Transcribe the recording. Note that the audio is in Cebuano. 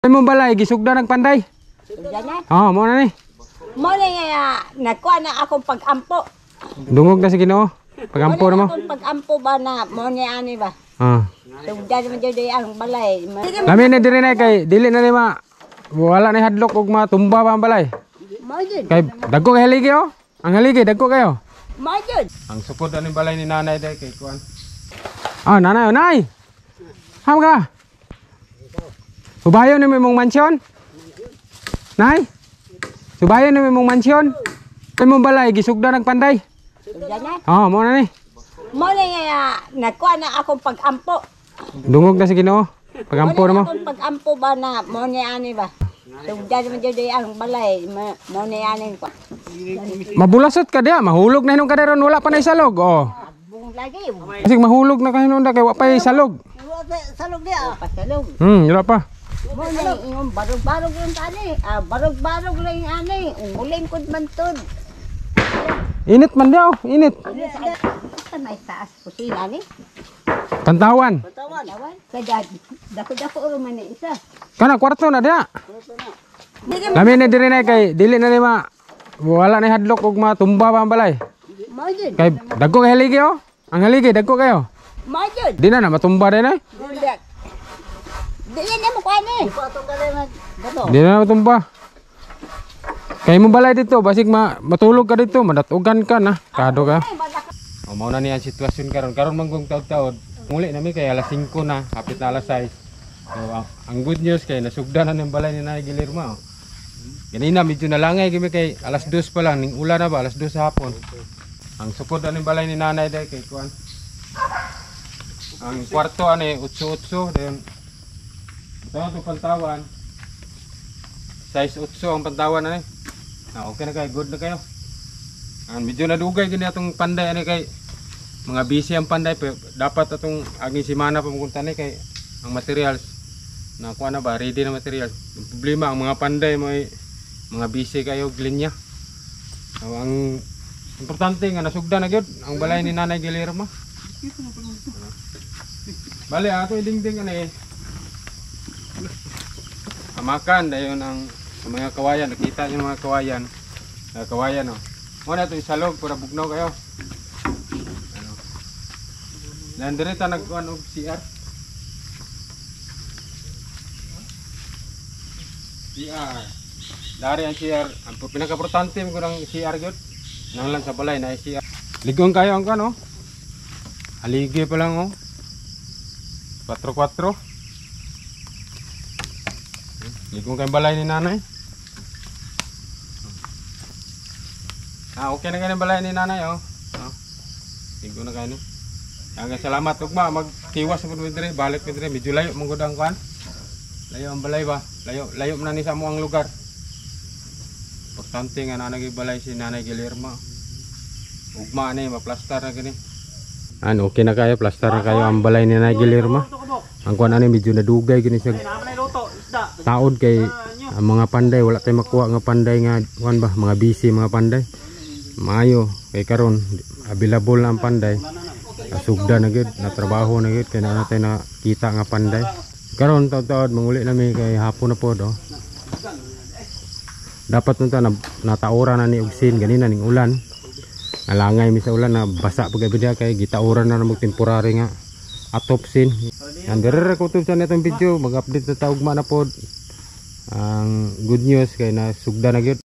Imong balay gisugda nagpanday. Sugda na. Oh, mo na ni. Mo na nga nagkuha na akong pag-ampo. Dungog na si Ginoo. Pagampo na mo. Akong pag-ampo ba na mo ni ani ba? Ah. Sugda naman jud ang balay. Lami na diri na kay dili na ni ma wala na hadlok og matumba pa ang balay. Mo jud. Kay dagko kay haligi oh. Ang haligi dagko kayo. Mo jud. Ang sukod ani balay ni nanay dai kay kuan. Ah, nanay, oh, nay. Ham ka. Subayon ni imong mansyon? Nay? Subayon ni imong mansyon? Imong balay gisugda nagpanday. Sugda na. Oh, mo na ni. Mo na nga nagkuha na akong pag-ampo. Dungog na si Ginoo. Pagampo na mo. Akong pag-ampo ba na mo ni ani ba? Sugda naman jud ang balay. Mo ni ani ko. Mabulasot ka diya, mahulog na hinong ka ron, wala pa na isalog. Oh. Bung lagi. Kasi mahulog na kayo kay wa pa isalog. Salog diya. Pasalog. Wala pa. Mo na ingon barog-barog lang ani. Ah, barog-barog lang yung ani. Ulingkod man tod. Init man diya, oh. Init. Sa may taas kusina ni. Tantawan. Tawan. Kada dako-dako man ni isa. Kana kwarto na diya. Lami na diri na kay dili na ni ma wala na hadlok og matumba pa ang balay. Mo jud. Kay dagko kay haligi oh. Ang haligi dagko kayo. Mo jud. Di na na matumba din eh. Di na mo kuan ni. Di na matumba. Kay mo balay dito, basig ma matulog ka dito, madatugan ka na. Kado ka. O mao na niya ang sitwasyon karon. Karon manggong taod-taod. Muli nami kay alas 5 na, hapit na alas 6. So ang good news kay nasugda na ning balay ni Nay Guillermo. Oh. Ganina medyo nalangay gimi kay alas 2 pa lang ning ulan na ba alas 2 sa hapon. Ang sukod ani balay ni nanay dai kay kuan. Ang kwarto ani 8-8 dayon. Ito ang pantawan. Size 8 ang pantawan ani. Ah, okay na kayo, good na kayo. Ang medyo nadugay gini atong panday ani kay mga busy ang panday pero dapat atong aging semana pa mukunta ni kay ang materials na kuan na ba ready na materials. Ang problema ang mga panday may mga busy kayo og linya. So, ang importante nga nasugda na gyud ang balay ni Nanay Guillermo. Bale ato idingding ani. Hamakan dayon ang mga kawayan, nakita niyo mga kawayan. Kawayan oh. Mo na ito isalog para bugnaw kayo. Ano. Nandiri ta nagkuan og CR. CR. Dari ang CR. Ang pinakaimportante mo ng CR gyud. Nang lang sa balay na CR. Ligon kayo ang kuan oh. Haligi pa lang oh. 4-4. Ligon kayo balay ni nanay. Ah, okay na kayo ng balay ni nanay oh. Oh. Ligon na kayo ni. Ang salamat ugma magtiwas mo diri, balik mi diri, medyo layo man gud ang kuan. Layo ang balay ba? Layo, layo man ni sa amo ang lugar. Importante nga nanay balay si Nanay Guillermo. Ugma ani maplastar na gani. Ano, okay na kayo, plastar na kayo ang balay ni Nanay Guillermo. Ang kuan ani medyo nadugay gini siya. Taod kay ang mga panday wala tay makuha nga panday nga kuan ba, mga busy mga panday. Maayo kay karon available na ang panday. Sugda na gyud, na trabaho na gyud kay naa tay nakita nga panday. Karon taod-taod manguli nami kay hapon na pod oh. Dapat nunta na nataora na ni og sin ganina ning ulan. Nalangay mi sa ulan na basa pag gabi kay gitaoran na mag temporary nga atop sin. Ang dere ko sa netong video, mag-update na ta ugma na pod. Ang good news kay nasugda na gyud.